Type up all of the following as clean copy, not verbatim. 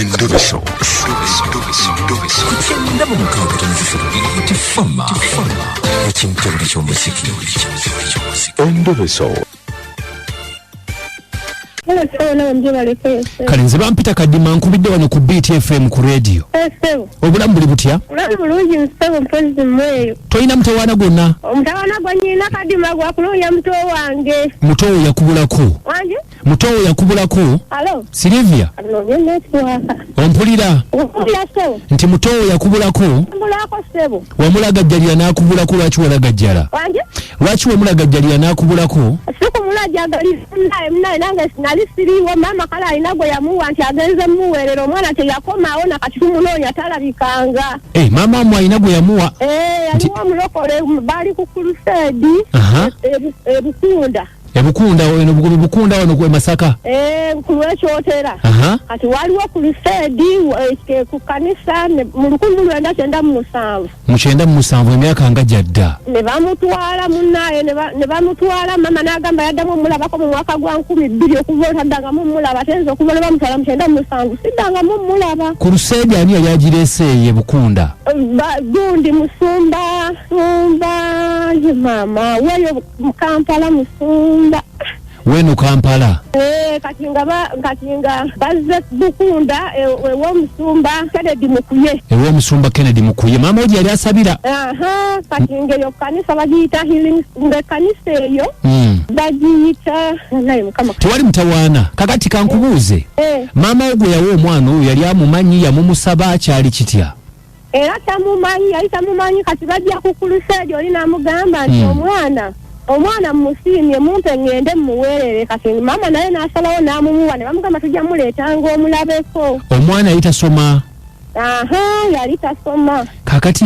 Endobeso. Ku 96.3 Tifama ekintobole ky'omuziki. Endobeso. Kale nze bampita Kadima, nkubidde wano ku BTFM ku radio. Ssebo. Obulamu buli butya? Obulamu bulungi ssebo, mpozi mmweyo. Tolina mutawaana gwonna? Omutawaana gwa nnyina Kadima gwakunoonya muto wange. Mutowo yakubulako? Wange? Mutowo yakubulako? Alo? Silivia. Anoonye netiwaaka. Ompulira? Ompulira ssebo. Nti mutowo yakubulako? Mbulako ssebo. Wamulagajjalira n'akubulako, lwaki walagajjala? Wange? Lwaki wamulagajjalira n'akubulako? Sikumulajjagalira munaye, munaye nange nali siriiwo. Maama kale alina gwe yamuwa nti agenze muweerera, omwana teyakomawo nakati tumunoonya talabikanga. Eh, maama wamwe alina gwe yamuwa? Eh, yaliwo omulokole, baali ku kuluseedi e Bukunda. Ebukunda eno, Bukunda wano e Masaka? Eh, ku lw'Ekyotera. Kati waliwo kuluseedi ku kanisa mu 1997. Mu 97, emyaka nga gyadda. Ne bamutwala munaaye, ne bamutwala. Mama n'agamba yaddamu omulabako mu mwaka gwa 2000. Okuva olwo taddangamu mulaba. Ate nze okuva lwe bamutwala mu 97 siddangamu mulaba. Ku luseedi ani yali agireese eyo e Bukunda? Gundi musumba, musumba ye maama weyo mu Kampala, musumba. Weeno Kampala? Eh, kati nga bazze Bukunda ew'omusumba Kennedy Mukuye. Ew'omusumba Kennedy Mukuye, maama we gye yali asabira? Aha, kati ng'eyo kanisa bagiyita Healing, ng'ekkanisa eyo bagiyita, naye Mukama. Tewali mutawaana. Kakati kankubuuze. Eh. Maama wo gwe yawa omwana oyo yali amumanyi, yamumusaba, kyali kitya? Era tamumanyi, yali tamumanyi. Kati bajja ku kuluseedi, oli n'amugamba nti omwana mumusiimye, mumpe ŋŋende mumuweerere. Kati maama naye n'asalawo n'amumuwa, ne bamugamba tujja muleetanga omulabeko. Omwana yali tasoma? Aha, yali tasoma. Kakati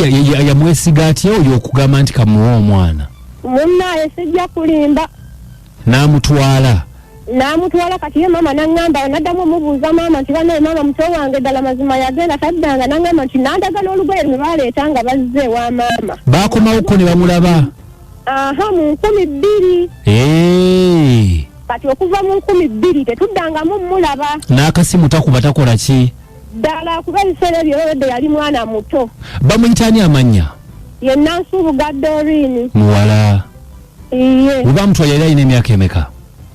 yamwesiga atya oyo okugamba nti kamuwa omwana? Munnaye sijja kulimba. N'amutwala? N'amutwala. Kati ye maama n'aŋŋamba, naddamu omubuuza maama nti banaye maama, muto wange ddala mazima yagenda taddanga? N'aŋŋamba nti nandaga n'olugoye lwe baleeta nga bazze ewa maama. Baakomawoko ne bamulaba? Aha, mu 2000. Kati okuva mu 2000 tetuddangamu mulaba. N'akasimu takuba, takola ki? Ddala, kuba ebiseera ebyo wedde yali mwana muto. Bamuyita ani amannya? Ye Nansubuga Dorini. Muwala? Iye. Bwe bamutwala yali alina emyaka emeka?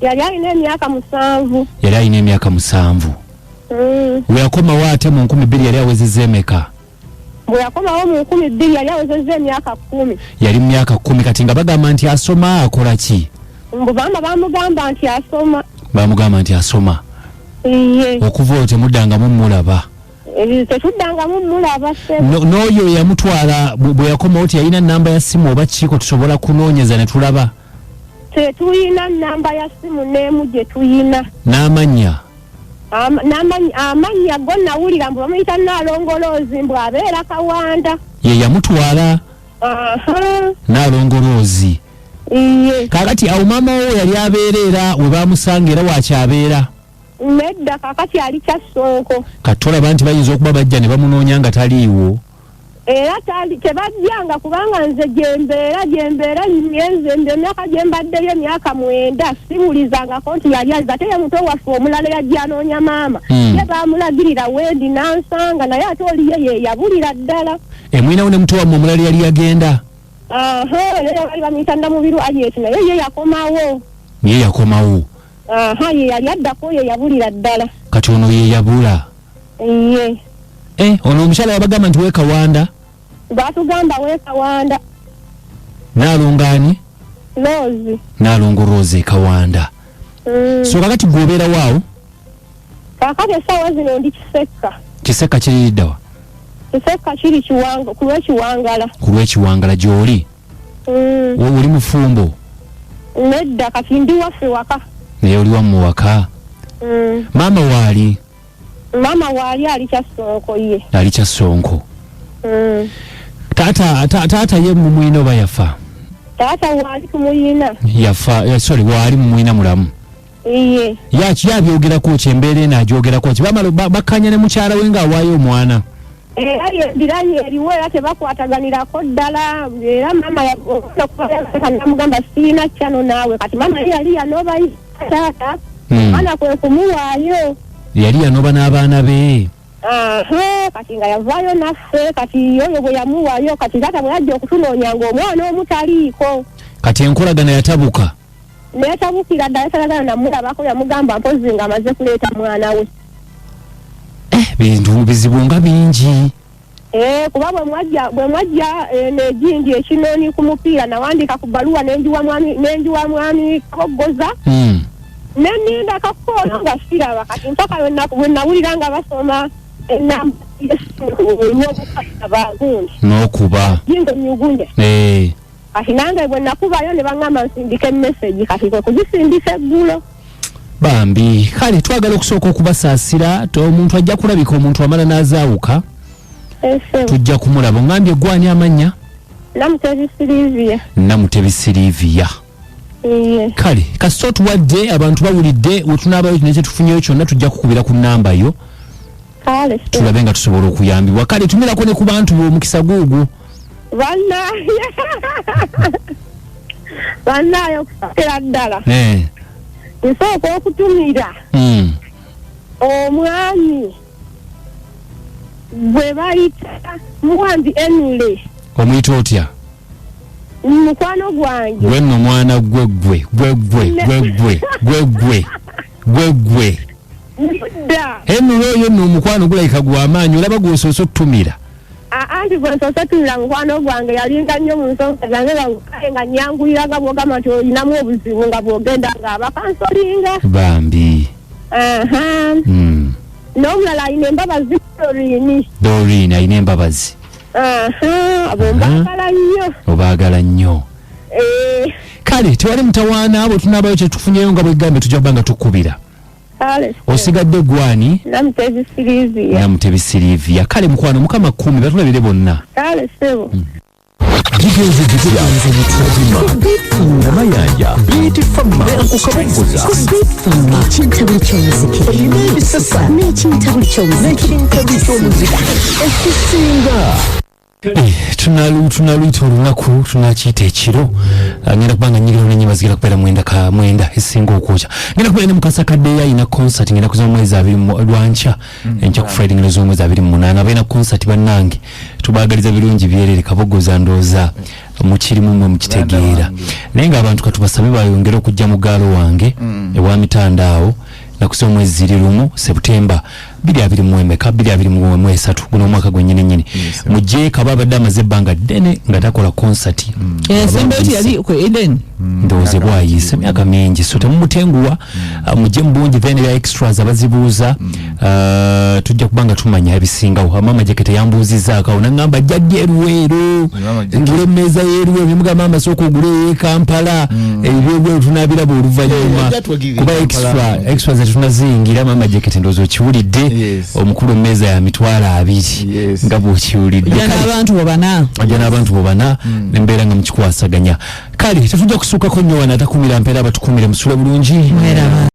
Yali alina emyaka 7. Yali alina emyaka 7. We yakomawo ate mu 2000 yali awezezza emeka? Bwe yakomawo mu 2000 yali awezezza emyaka 10. Yali mu myaka 10. Kati nga bagamba nti asoma, akola ki? Mbu maama bamugamba nti asoma. Bamugamba nti asoma? Iye. Okuva olwo temuddangamu mulaba? Tetuddangamu mulaba ssebo. N'oyo eyamutwala bwe yakomawo teyalina namba ya ssimu oba kiiko tusobola kunoonyeza ne tulaba? Tetuyina namba ya ssimu n'emu gye tuyina. N'amannya? Amannya go nawulira mbu bamuyita Naalongoloozi, mbu abeera Kawanda. Ye yamutwala? Aha. Naalongoloozi? Iye. Kaakati awo maama wo yali abeera era we bamusanga era wakyabeera? Nedda, kakati ali Kyassonko. Kati tolaba nti bayinza okuba bajja ne bamunoonya nga taliiwo? Era tali, tebajjanga, kubanga nze gyembeera nyenze emyaka gyembaddeyo emyaka 9 siwulizangako nti yali azze. Ate ye muto waffe omulala yajja anoonya maama, ye bamulagirira wendi nansanga, naye ate oli ye yeyabulira ddala. Emwinawo ne muto wammwe omulala yali yagenda? Aha, naye bali bamuyita Namubiru Ayeti, naye ye yakomawo. Ye yakomawo? Aha, ye yali addako, ye yabulira ddala. Kati ono ye yabula? Ye. Ono omukyala yabagamba nti weekawanda? Batugamba weekawanda. Naalongaani? Rose. Naalongo Rose e Kawanda. So kakati gwe obeerawo awo? Kakati essaawa zino ndi Kisekka. Kisekka kiririddawa? Kisekka kiri Kiwanga, ku lw'Ekiwangala. Ku lw'Ekiwangala gy'oli? Oli mufumbo? Nedda, kati ndi waffe waka. Naye oli wammwe waka? Maama waali? Maama waali, ali Kyassonko ye. Ali Kyassonko. Taata ye mumwina oba yafa? Taata waali, tumuyina. Yafa, sorry, waali mumwina mulamu? Iye. Yaki yabyogerako ki, embeera eno agyogerako ki? Bamala bakkanya ne mukyala we ng'awaayo omwana? Era embiranye eriwo, era tebakwataganirako ddala. Era maama namugamba siina kyano naawe. Kati maama ye yali yanoba taata, omwana kwe kumuwaayo. Yali yanoba n'abaana be? Aha, kati nga yavaayo naffe. Kati oyo bwe yamuwayo, kati taata bwe yajja okutunoonya ng'omwana omu taliiko. Kati enkolagana yatabuka. Neyatabukira ddala, talagana namulabako. Yamugamba mpozi nga amaze kuleeta mwana we. Bintu bizibu nga bingi. Eh, kuba bwe mwajja negindi ekinoni ku mupiira, nawandika ku baluwa nenjiwa mwami Koggoza. Neninda kakoolo nga siraba. Kati mpaka bwe nawulira nga basoma enamba olw'obukasa bagundi n'okuba jingo nyugunya. Kati nange bwe nakubayo ne baŋŋamba nsindike message, kati kwe kuzisindisa eggulo. Bambi, kale twagala okusooka okubasaasira. Omuntu ajja kulabika, omuntu amala n'azaawuka. Ese. Tujja kumulaba. Oŋambye gwani amannya? Namutebi Silivia. Namutebi Silivia. Iye. Kale kasita otuwadde, abantu bawulidde. Wetunaabayo nekyetufunyeyo kyonna, tujja kukubira ku namba yo. Kale se. Tulabe nga tusobola okuyambibwa. Kale tumirako ne ku bantu b'omukisa guugwo. Bannaye, bannaye, okusookera ddala nsooka okutumira omwami gwe bayita Muwambi Enule. Omuyita otya? Mukwano gwange. Gwe nno mwana gwe, gwe gwe gwe gwe gwe gwe gwe gwe gwe. Dda. Enule oyo nno omukwano gulabika gw'amaanyi, olaba gwosoose otutumira. Anti gwe nsoose tumira mukwano gwange, yalinga nnyo mu nsonga zange, nga kale nga nyanguyira, nga bwogamba nti olinamu obuzibu, nga bwogenda nga abakansolinga. Bambi. Aha. N'omulala alina embabazi, Dorini. Dorin alina embabazi. Aha, abo mbaagala nnyo. Obaagala nnyo. Eh. Kale tewali mutawaana, bwe tunaabayo kyetufunyeyo nga bwegambe, tujja kuba nga tukubira. Kale. Osigadde gwani? Namutebi Silivia. Namutebi Silivia. Kale mukwano, Mukama kumi batulabire bonna. Kale ssebo. Kigenze gitya? Namayanja Beat Fama kukabugguza. Ekintabuli ky'omuziki. Erina ebisasa. N'ekintabuli ky'omuziki. N'ekintabuli ky'omuziki ekisinga. Tunaluyita olunaku, tunakiyita ekiro. Ngenda kubanga nyigirawo nenyimba zigenda kubeera mwenda ka mwenda esinga okwokya. Ngenda kubeera ne Mukasa Kaddeyo, alina concert. Ngenda kuza omwezi abiri lwankya, enkya ku Friday, ngenda z'omwezi 28 abalina concert. Bannange, tubaagaliza birungi byerere. Kabogoza, ndooza mukirimu mwe mukitegeera, naye ng'abantu katubasabe bayongere okujja mu gaalo wange ewa mitanda awo nakusa omwezi ziri 1 Sebutemba biri abiri mu emeka, 2023, guno omwaka gwennyini nyini. Mujje kaba abadde amaze ebbanga ddene nga takola concert. Esembayo teyali ku Eden. Ndowooza bwayiise emyaka mingi, so temumutenguwa. Mujje mu bungi. Then ebya extras abazibuuza, tujja kuba nga tumanya ebisingawo. Maama Jeke teyambuuzizaako awo, naŋŋamba jjajja eruweero. Mama Jeke. Ngule emmeeza y'eruweero, nemugamba maama sooka ogule ey'e Kampala, ebyobweru tunabiraba oluvannyuma. Ajja tuwagirire Kuba Kampala. Extra zetunaziyingira. Maama Jekete, ndowooza okiwulidde. Omukulu emmeeza ya 200,000. Nga bw'okiwulidde. Ojja Kale, n'abantu bo bana. Ojja n'abantu bo bana, nembeera nga mukikwasaganya. Kale tetujja kusuukako nnyo wano. Atakumira mpeera abatukumire, musule bulungi. Mweraba.